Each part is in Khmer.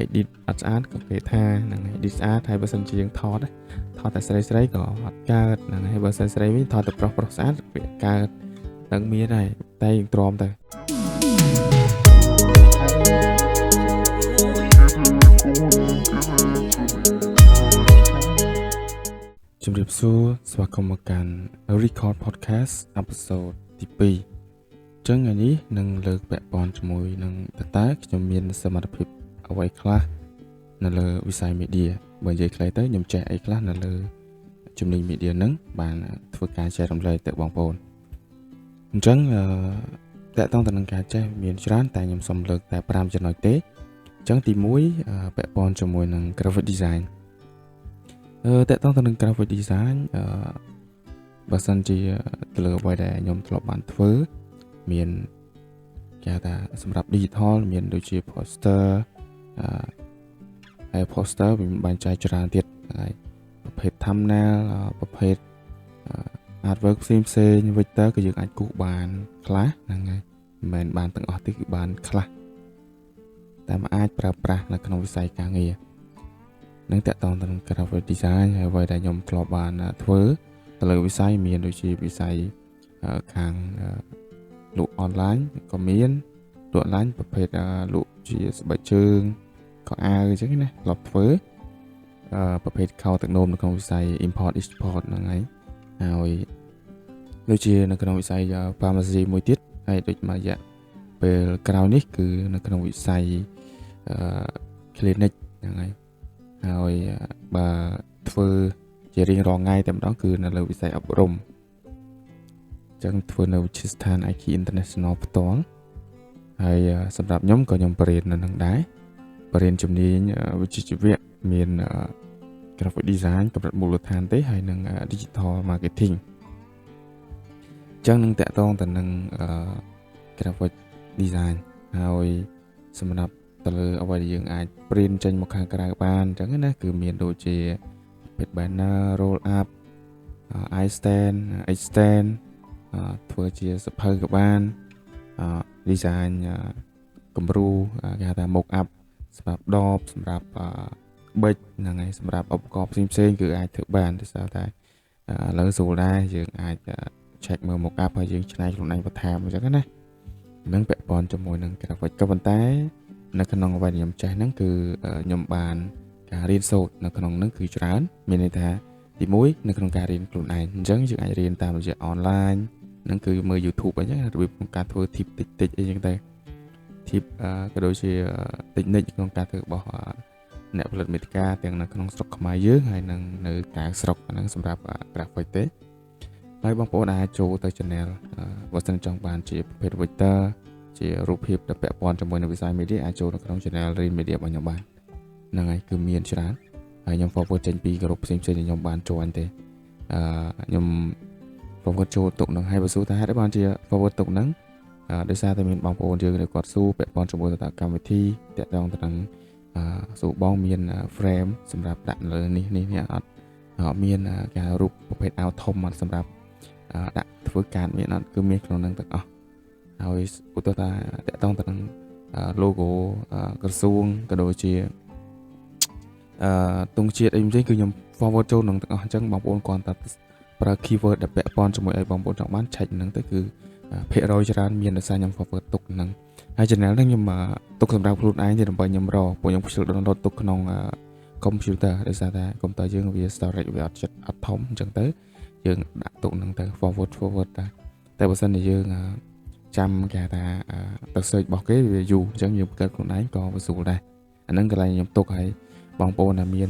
edit អត់ស្អាតក៏គេថាហ្នឹងហើយ edit ស្អាតហើយបើសិនជាយើងថតថតតែស្រីស្រីក៏អត់កើតហ្នឹងហើយបើសិនស្រីវិញថតតែប្រុសប្រុសស្អាតវាកើតនឹងមានហើយតែយើងទ្រាំទៅជំរាបសួរស្វាគមន៍មកកាន់ Record Podcast episode ទី2ចឹងថ្ងៃនេះនឹងលើកពាក់ព័ន្ធជាមួយនឹងតើខ្ញុំមានសមត្ថភាពអ្វីខ្លះនៅលើវិស័យ media បើនិយាយខ្លីទៅខ្ញុំចេះអីខ្លះនៅលើជំនាញ media ហ្នឹងបានធ្វើការចែករំលែកទៅបងប្អូនអញ្ចឹងតកតងទៅនឹងការចេះមានច្រើនតែខ្ញុំសូមលើកតែ5ចំណុចទេអញ្ចឹងទី1ពាក់ព័ន្ធជាមួយនឹង graphic design តកតងទៅនឹង graphic design បើសិនជាទៅលើអ្វីដែលខ្ញុំធ្លាប់បានធ្វើមានគេហៅថាសម្រាប់ digital មានដូចជា poster ហើយ poster វាមានបែងចែកច្រើនទៀតហើយប្រភេទ thumbnail ប្រភេទ artwork ផ្សេងផ្សេង vector ក៏យើងអាចគូសបានខ្លះហ្នឹងហើយមិនមែនបានទាំងអស់ទេគឺបានខ្លះតែមិនអាចប្រើប្រាស់នៅក្នុងវិស័យការងារនឹងតកតងទៅនឹង graphic design ហើយអ្វីដែលខ្ញុំធ្លាប់បានធ្វើទៅលើវិស័យមានដូចជាវិស័យខាងលក់អនឡាញក៏មានលក់អនឡាញប្រភេទលក់ជាស្បែកជើងខោអាវអញ្ចឹងណាធ្លាប់ធ្វើប្រភេទខោទឹកនោមនៅក្នុងវិស័យ import export ហ្នឹងហើយហើយដូចជានៅក្នុងវិស័យ pharmacy មួយទៀតហើយដូចមួយរយៈពេលក្រោយនេះគឺនៅក្នុងវិស័យ clinic ហ្នឹងហើយហើយបើធ្វើជារៀងរាល់ថ្ងៃតែម្ដងគឺនៅលើវិស័យអប់រំអញ្ចឹងធ្វើនៅវិទ្យាស្ថាន IQ International ផ្ទាល់ហើយសម្រាប់ខ្ញុំក៏ខ្ញុំបរៀននៅនឹងដែរបរៀនជំនាញវិជ្ជាជីវៈមាន graphic design កម្រិតមូលដ្ឋានទេហើយនិង digital marketing អញ្ចឹងនឹងតកតងទៅនឹង graphic design ហើយសម្រាប់ទៅលើអ្វីដែលយើងអាច print ចេញមកខាងក្រៅបានអញ្ចឹងណាគឺមានដូចជាប្រភេទ banner roll up i stand x stand ធ្វើជាសភៅក៏បាន design គំរូគេហៅថា mock up សម្រាប់ដបសម្រាប់ប៊ិចហ្នឹងហើយសម្រាប់ឧបករណ៍ផ្សេងផ្សេងគឺអាចធ្វើបានដោយសារតែឥឡូវស្រួលដែរយើងអាច check មើល mock up ហើយយើងច្នៃខ្លួនឯងបន្ថែមអញ្ចឹងណានឹងពាក់ព័ន្ធជាមួយនឹង graphic ក៏ប៉ុន្តែនៅក្នុងអ្វីដែលខ្ញុំចេះហ្នឹងគឺខ្ញុំបានការរៀនសូត្រនៅក្នុងហ្នឹងគឺច្រើនមានន័យថាទី1នៅក្នុងការរៀនខ្លួនឯងអញ្ចឹងយើងអាចរៀនតាមរយៈ online ហ្នឹងគឺមើល YouTube អញ្ចឹងរបៀបក្នុងការធ្វើ tip តិចតិចអីចឹងទៅ tip ក៏ដូចជា technique ក្នុងការធ្វើរបស់អ្នកផលិតមេតិកាទាំងនៅក្នុងស្រុកខ្មែរយើងហើយនិងនៅក្រៅស្រុកហ្នឹងសម្រាប់ graphic ទេហើយបងប្អូនអាចចូលទៅ channel បើសិនចង់បានជាប្រភេទ vector ជារូបភាពដែលពាក់ព័ន្ធជាមួយនឹងវិស័យ media អាចចូលនៅក្នុង channel Rin Media របស់ខ្ញុំបានហ្នឹងហើយគឺមានច្រើនហើយខ្ញុំ forward ចេញពីក្រុមផ្សេងៗដែលខ្ញុំបាន join ទេខ្ញុំ forward ចូលទុកហ្នឹងហើយបើសួរថាហេតុអីបានជា forward ទុកហ្នឹងដោយសារតែមានបងប្អូនយើងដែលគាត់សួរពាក់ព័ន្ធជាមួយទៅកម្មវិធីតាក់ទងទៅនឹងសួរបងមាន frame សម្រាប់ដាក់លើនេះនេះនេះអត់មានការរូបប្រភេទអាវធំអត់សម្រាប់ដាក់ធ្វើកាតមានអត់គឺមានក្នុងហ្នឹងទាំងអស់ហើយឧទាហរណ៍ថាតាក់ទងទៅនឹង logo ក្រសួងក៏ដូចជាទង់ជាតិអីផ្សេងគឺខ្ញុំ forward ចូលនឹងទាំងអស់អញ្ចឹងបងប្អូនគ្រាន់តែប្រើ keyword ដែលពាក់ព័ន្ធជាមួយអីបងប្អូនចង់បានឆែកហ្នឹងទៅគឺភាគរយច្រើនមានដោយសារខ្ញុំ forward ទុកហ្នឹងហើយ channel ហ្នឹងខ្ញុំទុកសម្រាប់ខ្លួនឯងទេដើម្បីខ្ញុំរកពួកខ្ញុំខ្ជិល download ទុកក្នុង computer ដោយសារតែ computer យើងវា storage វាអត់ចិត្តអត់ធំអញ្ចឹងទៅយើងដាក់ទុកហ្នឹងទៅ forward forward តែតែបើសិនជាយើងចាំគេថាទៅ search របស់គេវាយូរអញ្ចឹងយើងបង្កើតខ្លួនឯងក៏វាស្រួលដែរអាហ្នឹងកន្លែងខ្ញុំទុកឲ្យបងប្អូនដែលមាន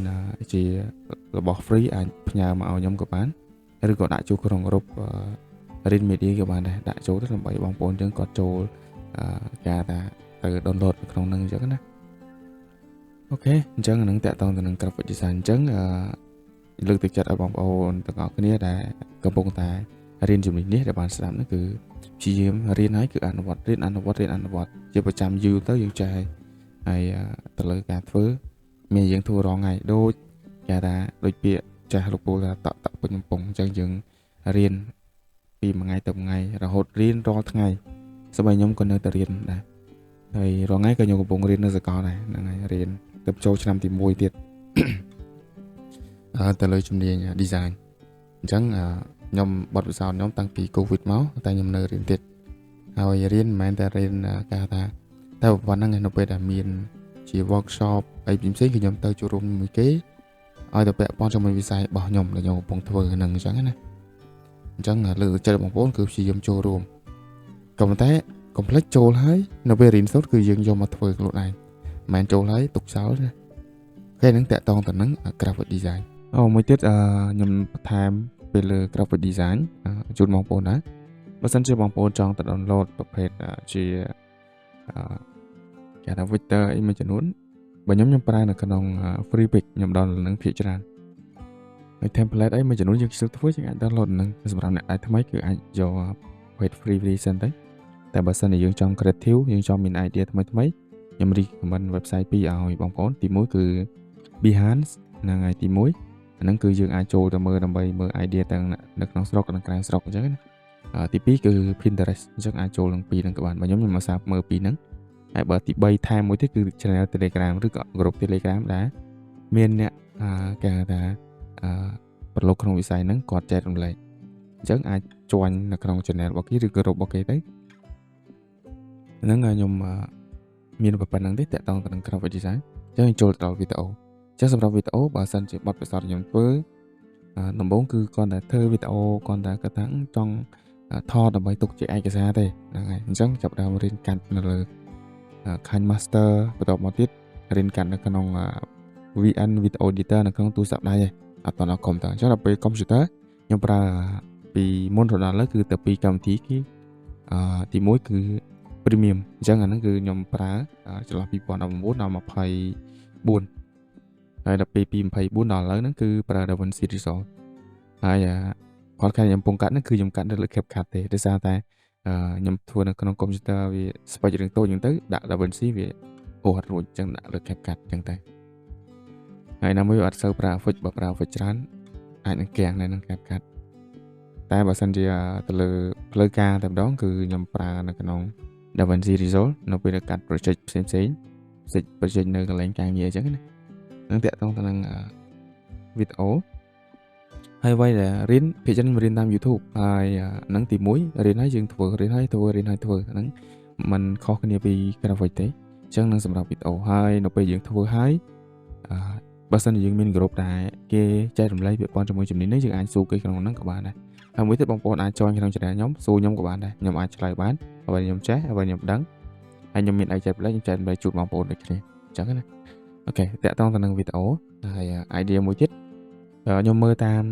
ជារបស់ free អាចផ្ញើមកឲ្យខ្ញុំក៏បានឬក៏ដាក់ចូលក្នុងក្រុម Rin Media ក៏បានដែរដាក់ចូលទៅដើម្បីបងប្អូនយើងគាត់ចូលគេថាទៅ download ក្នុងហ្នឹងអញ្ចឹងណាOK អញ្ចឹងអានឹងតាក់ទងទៅនឹង graphic design អញ្ចឹងលើកទឹកចិត្តឲ្យបងប្អូនទាំងអស់គ្នាដែលកំពុងតែរៀនជំនាញនេះដែលបានស្ដាប់ហ្នឹងគឺព្យាយាមរៀនហើយគឺអនុវត្តរៀនអនុវត្តរៀនអនុវត្តជាប្រចាំយូរទៅយើងចេះហើយទៅលើការធ្វើមានយើងធ្វើរាល់ថ្ងៃដូចគេថាដូចពាក្យចាស់លោកពូថាតក់តក់ពេញកំពង់អញ្ចឹងយើងរៀនពីមួយថ្ងៃទៅមួយថ្ងៃរហូតរៀនរាល់ថ្ងៃសម័យខ្ញុំក៏នៅតែរៀនដែរហើយរាល់ថ្ងៃក៏ខ្ញុំកំពុងរៀននៅសាកលដែរហ្នឹងហើយរៀន ទៅចូលឆ្នាំទី1ទៀតទៅលើជំនាញ design អញ្ចឹងខ្ញុំបទពិសោធន៍ខ្ញុំតាំងពី COVID មកតែខ្ញុំនៅរៀនទៀតហើយរៀនមិនមែនតែរៀនគេហៅថាតែប៉ុណ្ណឹងឯនៅពេលដែលមានជា workshop អីផ្សេងៗគឺខ្ញុំទៅចូលរួមជាមួយគេឲ្យទៅពាក់ព័ន្ធជាមួយវិស័យរបស់ខ្ញុំដែលខ្ញុំកំពុងធ្វើហ្នឹងអញ្ចឹងណាអញ្ចឹងលើកចិត្តបងប្អូនគឺព្យាយាមចូលរួមក៏ប៉ុន្តែកុំភ្លេចចូលហើយនៅពេលរៀនសូត្រគឺយើងយកមកធ្វើខ្លួនឯងមិនមែនចូលហើយទុកចោលណាគេនឹងតាក់តងទៅនឹង graphic design អូមួយទៀតខ្ញុំបន្ថែមពេលលើ graphic design ជូនបងប្អូនណាបើសិនជាបងប្អូនចង់ទៅ download ប្រភេទជាគេថា vector អីមួយចំនួនបើខ្ញុំខ្ញុំប្រើនៅក្នុង Freepik ខ្ញុំ download នឹងភាគច្រើនហើយ template អីមួយចំនួនយើងស្រួលធ្វើយើងអាច download នឹងសម្រាប់អ្នកដែលថ្មីគឺអាចយកប្រភេទ free free សិនទៅតែបើសិនជាយើងចង់ creative យើងចង់មាន idea ថ្មីថ្មីខ្ញុំ recommend website ពីរឲ្យបងប្អូនទី1គឺ Behance ហ្នឹងហើយទី1អាហ្នឹងគឺយើងអាចចូលទៅមើលដើម្បីមើល idea ទាំងនៅក្នុងស្រុកនិងក្រៅស្រុកអញ្ចឹងណាទី2គឺ Pinterest អញ្ចឹងអាចចូលនឹងពីរហ្នឹងក៏បានបើខ្ញុំខ្ញុំមកសាបមើលពីរហ្នឹងហើយបើទី3ថែមមួយទៀតគឺ channel Telegram ឬក៏ group Telegram ដែលមានអ្នកគេហៅថាអឺប្រឡូកក្នុងវិស័យហ្នឹងគាត់ចែករំលែកអញ្ចឹងអាច join នៅក្នុង channel របស់គេឬក៏ group របស់គេទៅហ្នឹងខ្ញុំមានប៉ុណ្្នឹងទេតាក់ទងទៅនឹង graphic design អញ្ចឹងចូលទៅដល់វីដេអូអញ្ចឹងសម្រាប់វីដេអូបើសិនជាបទពិសោធន៍ខ្ញុំធ្វើដំបូងគឺគ្រាន់តែធ្វើវីដេអូគ្រាន់តែគាត់ថាចង់ថតដើម្បីទុកជាឯកសារទេហ្នឹងហើយអញ្ចឹងចាប់ដើមរៀនកាត់នៅលើ KineMaster បន្ទាប់មកទៀតរៀនកាត់នៅក្នុង VN Video Editor នៅក្នុងទូរស័ព្ទដៃឯងអត់តដល់កុំព្យូទ័រអញ្ចឹងដល់ពេលកុំព្យូទ័រខ្ញុំប្រើពីមុនរដល់លើគឺទៅពីកម្មវិធីគឺអឺទី1គឺ Premiere អញ្ចឹងអាហ្នឹងគឺខ្ញុំប្រើចន្លោះ2019ដល់24ហើយដល់ពេលពី24ដល់ឥឡូវហ្នឹងគឺប្រើ DaVinci Resolve ហើយគាត់ខាងខ្ញុំកំពុងកាត់ហ្នឹងគឺខ្ញុំកាត់នៅលើ CapCut ទេដោយសារតែខ្ញុំធ្វើនៅក្នុងកុំព្យូទ័រវា spec រឿងតូចអញ្ចឹងទៅដាក់ DaVinci វាអូអត់រួចអញ្ចឹងដាក់លើ CapCut អញ្ចឹងទៅហើយណាមួយអត់សូវប្រើ effect បើប្រើ effect ច្រើនអាចនឹងគាំងនៅនឹង CapCut តែបើសិនជាទៅលើផ្លូវការតែម្ដងគឺខ្ញុំប្រើនៅក្នុង DaVinci Resolve នៅពេលដែលកាត់ project ផ្សេងផ្សេងផ្សេង project នៅកន្លែងការងារអញ្ចឹងណានឹងតាក់ទងទៅនឹងវីដេអូហើយអ្វីដែលរៀនភាគច្រើនរៀនតាម YouTube ហើយហ្នឹងទី1រៀនហើយយើងធ្វើរៀនហើយធ្វើរៀនហើយធ្វើហ្នឹងมันខុសគ្នាពី graphic ទេអញ្ចឹងនឹងសម្រាប់វីដេអូហើយនៅពេលយើងធ្វើហើយអឺបើសិនជាយើងមានក្រុមដែលគេចែករំលែកពាក់ព័ន្ធជាមួយជំនាញនេះយើងអាចសួរគេក្នុងហ្នឹងក៏បានដែរហើយមួយទៀតបងប្អូនអាច join ក្នុង channel ខ្ញុំសួរខ្ញុំក៏បានដែរខ្ញុំអាចឆ្លើយបានអ្វីខ្ញុំចេះអ្វីខ្ញុំដឹងហើយខ្ញុំមានអីចែករំលែកខ្ញុំចែករំលែកជូនបងប្អូនដូចគ្នាអញ្ចឹងណាOK តាក់ទងទៅនឹងវីដេអូហើយ idea មួយទៀតខ្ញុំមើលតាម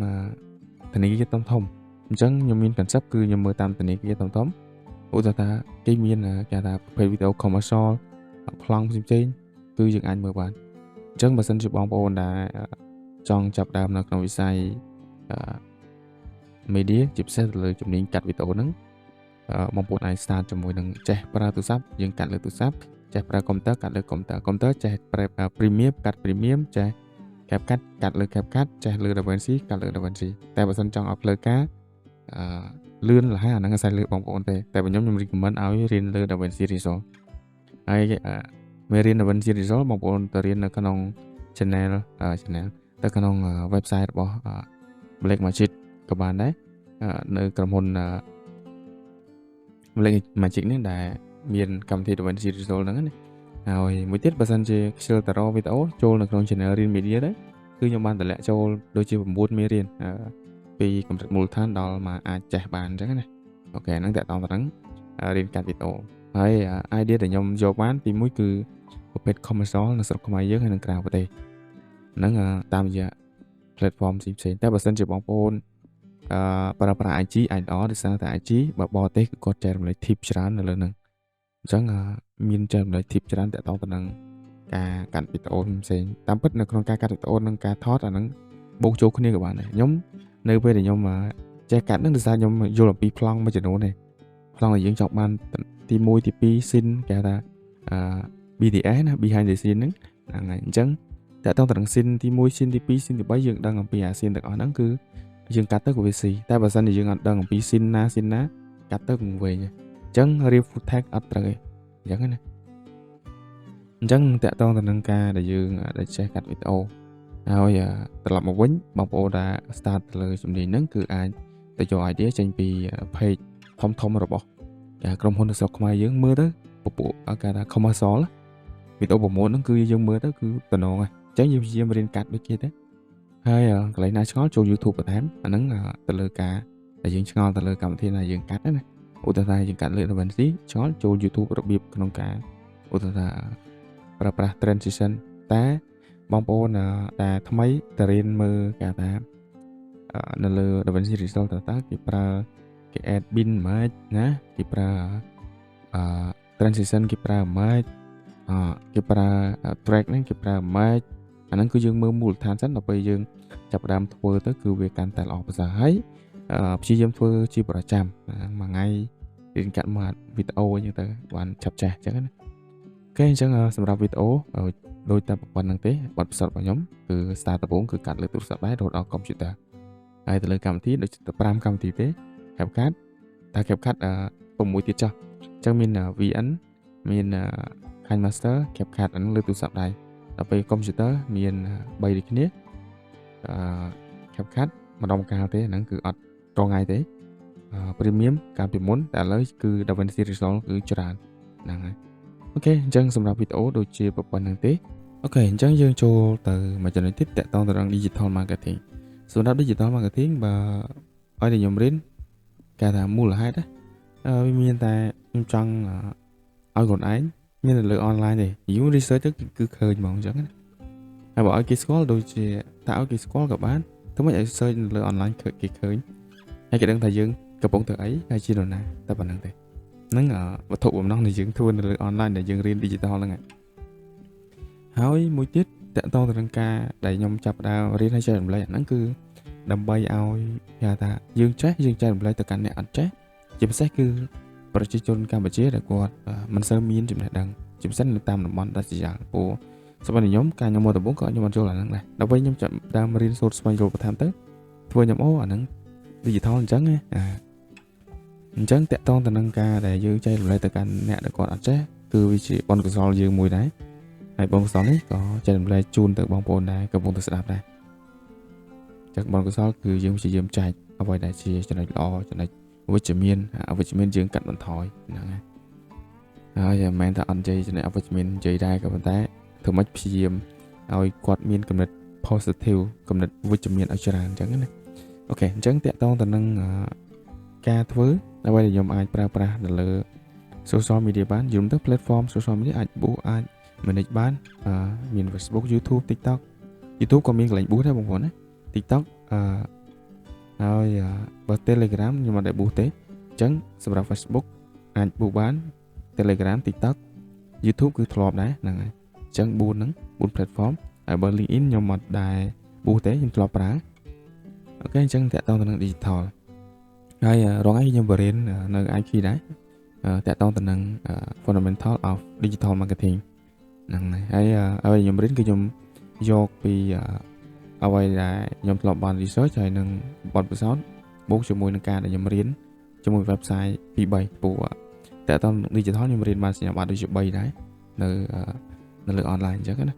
ធនាគារធំធំអញ្ចឹងខ្ញុំមាន concept គឺខ្ញុំមើលតាមធនាគារធំធំឧទាហរណ៍ថាគេមានគេថាប្រភេទវីដេអូ commercial ប្លង់ផ្សេងៗគឺយើងអាចមើលបានអញ្ចឹងបើសិនជាបងប្អូនដែលចង់ចាប់ដើមនៅក្នុងវិស័យ media ជាពិសេសទៅលើជំនាញកាត់វីដេអូហ្នឹងបងប្អូនអាច start ជាមួយនឹងចេះប្រើទូរស័ព្ទយើងកាត់លើទូរស័ព្ទចេះប្រើកុំព្យូទ័រកាត់លើកុំព្យូទ័រកុំព្យូទ័រចេះ Premiere កាត់ Premiere ចេះ CapCut កាត់លើ CapCut ចេះលើ DaVinci កាត់លើ DaVinci តែបើសិនចង់ឲ្យផ្លូវការអឺលឿនរហ័សអាហ្នឹងអាស្រ័យលើបងប្អូនទេតែបើខ្ញុំខ្ញុំ recommend ឲ្យរៀនលើ DaVinci Resolve ហើយមេរៀន DaVinci Resolve បងប្អូនទៅរៀននៅក្នុង channel ទៅក្នុង website របស់ Black Magic ក៏បានដែរនៅក្រុមហ៊ុន Black Magic នេះដែលមានកម្មវិធី DaVinci Resolve ហ្នឹងណាហើយមួយទៀតបើសិនជាខ្ជិលតារវីដេអូចូលនៅក្នុង channel រៀន media ទៅគឺខ្ញុំបានតម្លាក់ចូលដូចជា9មេរៀនពីកម្រិតមូលដ្ឋានដល់មកអាចចេះបានអញ្ចឹងណាOK ហ្នឹងតាក់ទងទៅនឹងរៀនកាត់វីដេអូហើយ idea ដែលខ្ញុំយកបានទី1គឺប្រភេទ commercial នៅស្រុកខ្មែរយើងហើយនិងក្រៅប្រទេសហ្នឹងតាមរយៈ platform ផ្សេងៗតែបើសិនជាបងប្អូនអឺប្រើប្រាស់ IG អាចល្អដោយសារតែ IG បើបរទេសគឺគាត់ចែករំលែក tip ច្រើននៅលើហ្នឹងអញ្ចឹងមានចែករំលែក tip ច្រើនតាក់ទងទៅនឹងការកាត់វីដេអូផ្សេងតាមពិតនៅក្នុងការកាត់វីដេអូនិងការថតអាហ្នឹងបូកចូលគ្នាក៏បានដែរខ្ញុំនៅពេលដែលខ្ញុំចេះកាត់ហ្នឹងដោយសារខ្ញុំយល់អំពីប្លង់មួយចំនួនទេប្លង់ដែលយើងចង់បានទី1ទី2 scene គេហៅថាអឺ BTS ណា behind the scene ហ្នឹងហ្នឹងហើយអញ្ចឹងតើតទៅនឹង scene ទី1 scene ទី2 scene ទី3យើងដឹងអំពីអា scene ទាំងអស់ហ្នឹងគឺយើងកាត់ទៅក៏វាស៊ីតែបើសិនជាយើងអត់ដឹងអំពី scene ណា scene ណាកាត់ទៅក៏វែងអញ្ចឹងរៀប footage អត់ត្រូវទេអញ្ចឹងណា អញ្ចឹងតាក់ទងទៅនឹងការដែលយើងដែលចេះកាត់វីដេអូហើយត្រឡប់មកវិញបងប្អូនដែល start ទៅលើជំនាញហ្នឹងគឺអាចទៅយក idea ចេញពី page ធំធំរបស់ក្រុមហ៊ុននៅស្រុកខ្មែរយើងមើលទៅពពួកគេថា commercial វីដេអូ promote ហ្នឹងគឺយើងមើលទៅគឺតំណងហើយអញ្ចឹងយើងព្យាយាមរៀនកាត់ដូចគេទៅហើយកន្លែងណាឆ្ងល់ចូល YouTube បន្ថែមអាហ្នឹងទៅលើការដែលយើងឆ្ងល់ទៅលើកម្មវិធីណាយើងកាត់ណាឧទាហរណ៍យើងកាត់លើ DaVinci ឆ្ងល់ចូល YouTube របៀបក្នុងការឧទាហរណ៍ប្រើប្រាស់ transition តែបងប្អូនដែលថ្មីទៅរៀនមើលគេថានៅលើ DaVinci Resolve តើគេប្រើគេ add bin ម៉េចណាគេប្រើអឺ transition គេប្រើម៉េចអគេប្រើ track ហ្នឹងគេប្រើម៉េចអាហ្នឹងគឺយើងមើលមូលដ្ឋានសិនដល់ពេលយើងចាប់ផ្ដើមធ្វើទៅគឺវាកាន់តែល្អប្រសើរហើយព្យាយាមធ្វើជាប្រចាំមួយថ្ងៃរៀនកាត់មួយវីដេអូអញ្ចឹងទៅបានឆាប់ចេះអញ្ចឹងណាOK អញ្ចឹងសម្រាប់វីដេអូដូចតែប៉ុណ្្នឹងទេបទពិសោធន៍របស់ខ្ញុំគឺ start ដំបូងគឺកាត់លើទូរស័ព្ទដែររហូតដល់ computer ហើយទៅលើកម្មវិធីដូចតែ5កម្មវិធីទេ CapCut តែ CapCut 6ទៀតចុះអញ្ចឹងមាន VN មាន KineMaster CapCut អាហ្នឹងលើទូរស័ព្ទដៃដល់ពេល computer មាន3ដូចគ្នាអឺ CapCut ម្ដងកាលទេហ្នឹងគឺអត់តថ្ងៃទេ Premium កាលពីមុនតែឥឡូវគឺ DaVinci Resolve គឺច្រើនហ្នឹងហើយ OK អញ្ចឹងសម្រាប់វីដេអូដូចជាប៉ុណ្្នឹងទេOK អញ្ចឹងយើងចូលទៅមួយចំណុចទៀតតាក់ទងទៅនឹង Digital Marketing។ សម្រាប់ Digital Marketing បើឲ្យតែខ្ញុំរៀនគេថាមូលហេតុណាវាមានតែខ្ញុំចង់ឲ្យខ្លួនឯងមាននៅលើ online ទេយូរ research ទៅគឺឃើញហ្មងអញ្ចឹងណាហើយបើឲ្យគេស្គាល់ដូចជាតើឲ្យគេស្គាល់ក៏បានធ្វើម៉េចឲ្យ search នៅលើ online ឃើញគេឃើញហើយគេដឹងថាយើងកំពុងធ្វើអីហើយជានរណាតែប៉ុណ្្នឹងទេហ្នឹងវត្ថុបំណងនៃយើងធ្វើនៅលើ online ដែលយើងរៀន digital ហ្នឹងហើយមួយទៀតតាក់ទងទៅនឹងការដែលខ្ញុំចាប់ផ្ដើមរៀនឲ្យចែករំលែកអាហ្នឹងគឺដើម្បីឲ្យគេថាយើងចេះយើងចែករំលែកទៅកាន់អ្នកអត់ចេះជាពិសេសគឺប្រជាជនកម្ពុជាដែលគាត់មិនសូវមានចំណេះដឹងជាពិសេសនៅតាមតំបន់ដាច់ស្រយាលព្រោះសម្រាប់ខ្ញុំការខ្ញុំមកដំបូងក៏ខ្ញុំអត់យល់អាហ្នឹងដែរដល់ពេលខ្ញុំចាប់ដើមរៀនសូត្រស្វែងយល់បន្ថែមទៅធ្វើខ្ញុំអូអាហ្នឹង digital អញ្ចឹងណាអញ្ចឹងតាក់ទងទៅនឹងការដែលយើងចែករំលែកទៅកាន់អ្នកដែលគាត់អត់ចេះគឺវាជាបុណ្យកុសលយើងមួយដែរហើយបុណ្យកុសលនេះក៏ចែករំលែកជូនទៅបងប្អូនដែរកំពុងតែស្ដាប់ដែរចឹងបុណ្យកុសលគឺយើងព្យាយាមចែកអ្វីដែលជាចំណុចល្អចំណុចវិជ្ជមានអវិជ្ជមានយើងកាត់បន្ថយហ្នឹងហើយហើយមិនមែនថាអត់និយាយចំណុចអវិជ្ជមាននិយាយដែរក៏ប៉ុន្តែធ្វើម៉េចព្យាយាមឲ្យគាត់មានគំនិត positive គំនិតវិជ្ជមានឲ្យច្រើនអញ្ចឹងណាOK អញ្ចឹងតាក់ទងទៅនឹងការធ្វើអ្វីដែលខ្ញុំអាចប្រើប្រាស់នៅលើ social media បានយល់ទៅ platform social media អាច boost អាច manage បានមាន Facebook, YouTube, TikTok។ YouTube ក៏មានកន្លែង boost ដែរបងប្អូនណា TikTok អឺហើយបើ Telegram ខ្ញុំអត់ได้ boost ទេអញ្ចឹងសម្រាប់ Facebook អាច boost បាន Telegram, TikTok, YouTube គឺធ្លាប់ដែរហ្នឹងហើយអញ្ចឹង4ហ្នឹង4 platform ហើយបើ LinkedIn ខ្ញុំអត់ដែរ boost ទេខ្ញុំធ្លាប់ប្រើOK អញ្ចឹងតាក់ទងទៅនឹង digital ហើយរងថ្ងៃខ្ញុំបរៀននៅ IT ដែរតាក់ទងទៅនឹង fundamental of digital marketing ហ្នឹងហើយហើយខ្ញុំរៀនគឺខ្ញុំយកពីអ្វីដែលខ្ញុំធ្លាប់បាន research ហើយនឹងបទពិសោធន៍បូកជាមួយនឹងការដែលខ្ញុំរៀនជាមួយ website 2 3ព្រោះតែត digital ខ្ញុំរៀនបានសញ្ញាបត្រដូចជា3ដែរនៅនៅលើ online អញ្ចឹងណា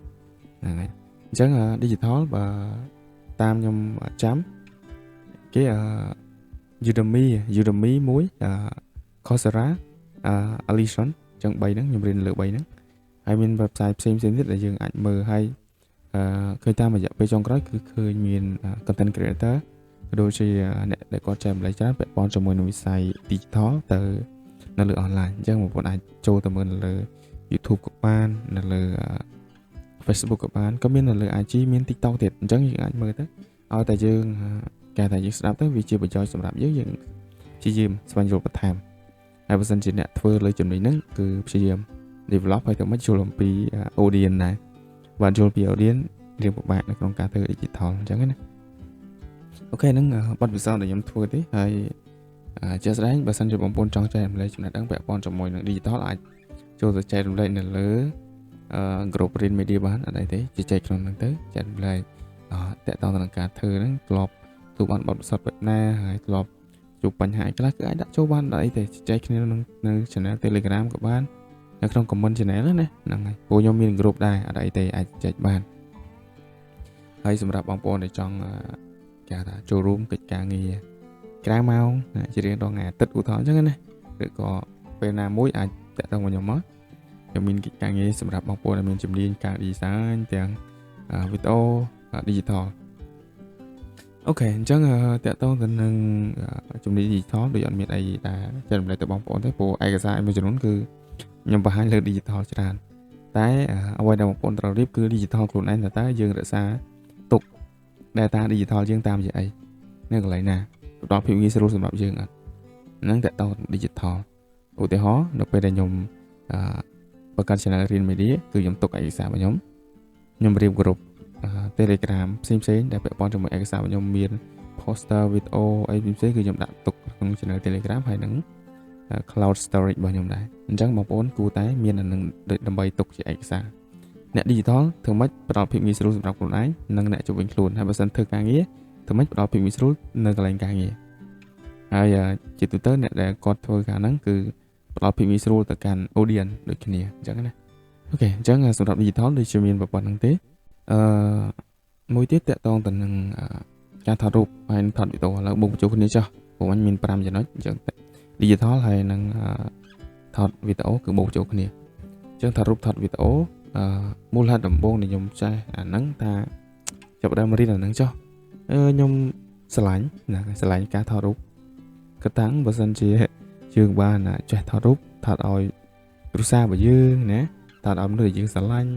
ហ្នឹងហើយអញ្ចឹង digital បើតាមខ្ញុំចាំគេ Udemy Udemy មួយ Coursera Alison អញ្ចឹង3ហ្នឹងខ្ញុំរៀនលើ3ហ្នឹងហើយមាន website ផ្សេងផ្សេងទៀតដែលយើងអាចមើលហើយអឺឃើញតាមរយៈពេលចុងក្រោយគឺឃើញមាន content creator ក៏ដូចជាអ្នកដែលគាត់ចែករំលែកច្រើនពាក់ព័ន្ធជាមួយនឹងវិស័យ digital ទៅនៅលើ online អញ្ចឹងបងប្អូនអាចចូលទៅមើលនៅលើ YouTube ក៏បាននៅលើ Facebook ក៏បានក៏មាននៅលើ IG មាន TikTok ទៀតអញ្ចឹងយើងអាចមើលទៅឲ្យតែយើងគេថាយើងស្ដាប់ទៅវាជាប្រយោជន៍សម្រាប់យើងយើងព្យាយាមស្វែងយល់បន្ថែមហើយបើសិនជាអ្នកធ្វើលើចំណុចហ្នឹងគឺព្យាយាម develop ឲ្យទៅមិនយល់អំពី audience ដែរបាទយល់ពី audience រៀងពិបាកនៅក្នុងការធ្វើ digital អញ្ចឹងណាOK ហ្នឹងបទពិសោធន៍ដែលខ្ញុំធ្វើទេហើយជាក់ស្ដែងបើសិនជាបងប្អូនចង់ចែករំលែកចំណេះដឹងពាក់ព័ន្ធជាមួយនឹង digital អាចចូលទៅចែករំលែកនៅលើ group រៀន media បានអត់អីទេជជែកក្នុងហ្នឹងទៅចែករំលែកតាក់ទងទៅនឹងការធ្វើហ្នឹងធ្លាប់ទូបានបទពិសោធន៍បែបណាហើយធ្លាប់ជួបបញ្ហាអីខ្លះគឺអាចដាក់ចូលបានអត់អីទេជជែកគ្នាក្នុងនៅ channel Telegram ក៏បាន នៅក្នុង comment channel ណាហ្នឹងហើយព្រោះខ្ញុំមាន group ដែរអត់អីទេអាចចែកបានហើយសម្រាប់បងប្អូនដែលចង់គេថាចូលរួមកិច្ចការងារក្រៅម៉ោងជារៀងរាល់ថ្ងៃអាទិត្យឧទាហរណ៍អញ្ចឹងណាឬក៏ពេលណាមួយអាចតាក់ទងមកខ្ញុំមកខ្ញុំមានកិច្ចការងារសម្រាប់បងប្អូនដែលមានជំនាញការ design ទាំងវីដេអូ digital OK អញ្ចឹងតាក់ទងទៅនឹងជំនាញ digital ដូចអត់មានអីដែលចែករំលែកទៅបងប្អូនទេព្រោះឯកសារមួយចំនួនគឺខ្ញុំបង្ហាញលើ digital ច្រើនតែអ្វីដែលបងប្អូនត្រូវរៀបគឺ digital ខ្លួនឯងតើយើងរក្សាទុក data digital យើងតាមជាអីនៅកន្លែងណាផ្ដល់ភាពងាយស្រួលសម្រាប់យើងអត់ហ្នឹងតាក់ទង digital ឧទាហរណ៍នៅពេលដែលខ្ញុំអឺបង្កើត channel រៀន media គឺខ្ញុំទុកឯកសាររបស់ខ្ញុំខ្ញុំរៀបគ្រប់ Telegram ផ្សេងផ្សេងដែលពាក់ព័ន្ធជាមួយឯកសាររបស់ខ្ញុំមាន poster វីដេអូអីផ្សេងៗគឺខ្ញុំដាក់ទុកក្នុង channel Telegram ហើយនឹង cloud storage របស់ខ្ញុំដែរអញ្ចឹងបងប្អូនគួរតែមានអានឹងដើម្បីទុកជាឯកសារអ្នក digital ធ្វើម៉េចផ្ដល់ភាពងាយស្រួលសម្រាប់ខ្លួនឯងនិងអ្នកជុំវិញខ្លួនហើយបើសិនធ្វើការងារធ្វើម៉េចផ្ដល់ភាពងាយស្រួលនៅកន្លែងការងារហើយជាទូទៅអ្នកដែលគាត់ធ្វើការហ្នឹងគឺផ្ដល់ភាពងាយស្រួលទៅកាន់ audience ដូចគ្នាអញ្ចឹងណាOK អញ្ចឹងសម្រាប់ digital ដូចជាមានប៉ុណ្្នឹងទេអឺមួយទៀតតាក់ទងទៅនឹងការថតរូបហើយថតវីដេអូឥឡូវបុកបញ្ចូលគ្នាចុះព្រោះអញមាន5ចំណុចអញ្ចឹង digital ហើយនឹងថតវីដេអូគឺបូកចូលគ្នាអញ្ចឹងថតរូបថតវីដេអូអឺមូលហេតុដំបូងដែលខ្ញុំចេះអាហ្នឹងថាចាប់ដើមរៀនអាហ្នឹងចុះអឺខ្ញុំស្រឡាញ់ណាស្រឡាញ់ការថតរូបក៏តាំងបើសិនជាយើងបានចេះថតរូបថតឲ្យគ្រួសាររបស់យើងណាថតឲ្យមនុស្សដែលយើងស្រឡាញ់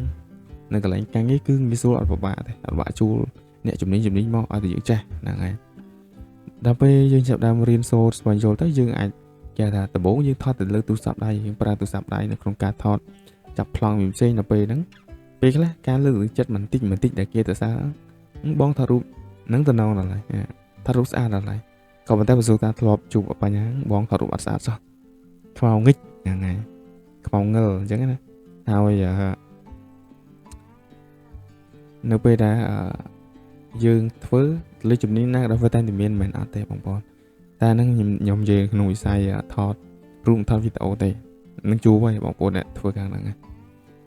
នៅកន្លែងការងារគឺងាយស្រួលអត់ពិបាកទេអត់ពិបាកជួលអ្នកជំនាញជំនាញមកឲ្យតែយើងចេះហ្នឹងហើយដល់ពេលយើងចាប់ដើមរៀនសូត្រស្វែងយល់ទៅយើងអាចគេថាដំបូងយើងថតទៅលើទូរស័ព្ទដៃយើងប្រើទូរស័ព្ទដៃនៅក្នុងការថតចាប់ប្លង់ផ្សេងៗដល់ពេលហ្នឹងពេលខ្លះការលើកទឹកចិត្តបន្តិចបន្តិចដែលគេទៅសារបងថតរូបហ្នឹងតំណងដល់ហើយថតរូបស្អាតដល់ហើយក៏ប៉ុន្តែបើសួរថាធ្លាប់ជួបបញ្ហាបងថតរូបអត់ស្អាតសោះខ្មៅងិចហ្នឹងហើយខ្មៅងឹលអញ្ចឹងណាហើយនៅពេលដែលយើងធ្វើលើជំនាញណាក៏ដោយតែមានមិនអត់ទេបងប្អូនតែហ្នឹងខ្ញុំនិយាយក្នុងវិស័យថតរូបថតវីដេអូទេនឹងជួបហើយបងប្អូនអ្នកធ្វើខាងហ្នឹង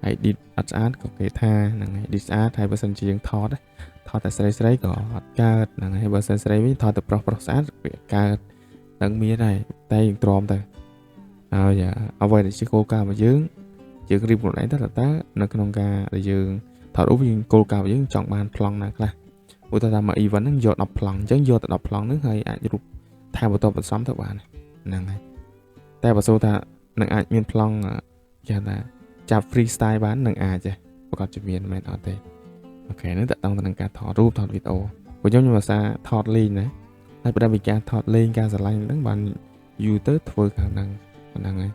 ហើយ edit អត់ស្អាតក៏គេថាហ្នឹងហើយ edit ស្អាតហើយបើសិនជាយើងថតថតតែស្រីស្រីក៏អត់កើតហ្នឹងហើយបើសិនស្រីវិញថតតែប្រុសប្រុសស្អាតវាកើតនឹងមានហើយតែយើងទ្រាំទៅហើយអ្វីដែលជាគោលការណ៍របស់យើងយើងរៀបខ្លួនឯងទៅតើនៅក្នុងការដែលយើងថតរូបយើងគោលការណ៍របស់យើងចង់បានប្លង់ណាខ្លះឧទាហរណ៍ថាមក event ហ្នឹងយក10ប្លង់អញ្ចឹងយកតែ10ប្លង់ហ្នឹងហើយអាចរូបថែមបន្តបន្សំទៅបានហ្នឹងហើយតែបើសូថានឹងអាចមានប្លង់គេថាចាប់ free style បាននឹងអាចទេប្រកាសជាមានមិនអត់ទេOK នេះតកតងទៅនឹងការថតរូបថតវីដេអូព្រោះខ្ញុំខ្ញុំអាសាថតលេងណាហើយផ្ដើមពីការថតលេងការស្រឡាញ់ហ្នឹងបានយូរទៅធ្វើខាងហ្នឹងហ្នឹងហើយ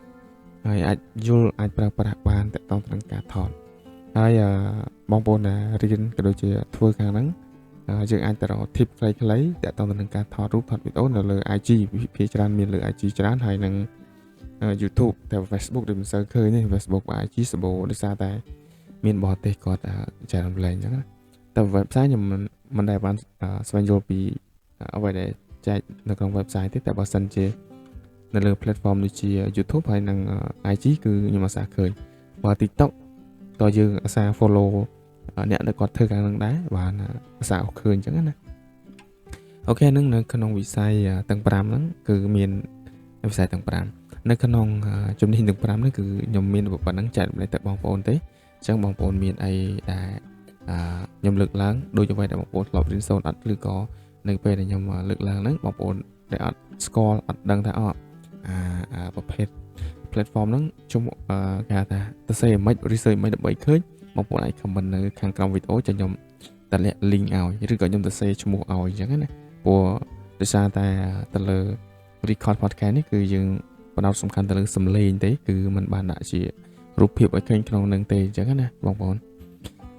ហើយអាចយល់អាចប្រើប្រាស់បានតកតងទៅនឹងការថតហើយបងប្អូនដែលរៀនក៏ដូចជាធ្វើខាងហ្នឹងយើងអាចទៅរក tip ខ្លីៗតាក់ទងទៅនឹងការថតរូបថតវីដេអូនៅលើ IG ភាគច្រើនមានលើ IG ច្រើនហើយនឹង YouTube តែ Facebook ដូចមិនសូវឃើញទេ Facebook và IG សម្បូរដោយសារតែមានបរទេសគាត់ចែករំលែកអញ្ចឹងណាតែ website ខ្ញុំមិនដែលបានស្វែងយល់ពីអ្វីដែលចែកនៅក្នុង website ទេតែបើសិនជានៅលើ platform ដូចជា YouTube ហើយនិង IG គឺខ្ញុំអាសាឃើញបើ TikTok តើយើងអាសា follow អ្នកដែលគាត់ធ្វើការនឹងដែរបានអាសាឃើញអញ្ចឹងណាOK ហ្នឹងនៅក្នុងវិស័យទាំង5ហ្នឹងគឺមានវិស័យទាំង5នៅក្នុងជំនាញទាំង5ហ្នឹងគឺខ្ញុំមានប៉ុណ្ណឹងចែករំលែកទៅបងប្អូនទេអញ្ចឹងបងប្អូនមានអីដែលខ្ញុំលើកឡើងដូចអ្វីដែលបងប្អូនធ្លាប់រៀនសូត្រអត់ឬក៏នៅពេលដែលខ្ញុំលើកឡើងហ្នឹងបងប្អូនដែលអត់ស្គាល់អត់ដឹងថាអអាប្រភេទ platform ហ្នឹងជុំគេហៅថាទៅសេមិន research មិនដើម្បីឃើញបងប្អូនអាច comment នៅខាងក្រោមវីដេអូចាំខ្ញុំតម្លាក់ link ឲ្យឬក៏ខ្ញុំទៅសេឈ្មោះឲ្យអញ្ចឹងណាព្រោះដោយសារតែទៅលើ record podcast នេះគឺយើងផ្ដោតសំខាន់ទៅលើសំឡេងទេគឺมันបានដាក់ជារូបភាពឲ្យឃើញក្នុងនឹងទេអញ្ចឹងណាបងប្អូន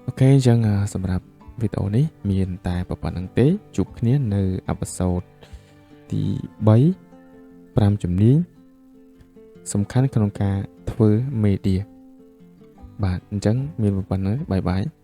OK អញ្ចឹងសម្រាប់វីដេអូនេះមានតែប៉ុណ្្នឹងទេជួបគ្នានៅepisode ទី3 5ជំនាញសំខាន់ក្នុងការធ្វើ media បាទអញ្ចឹងមានប៉ុណ្្នឹង bye bye.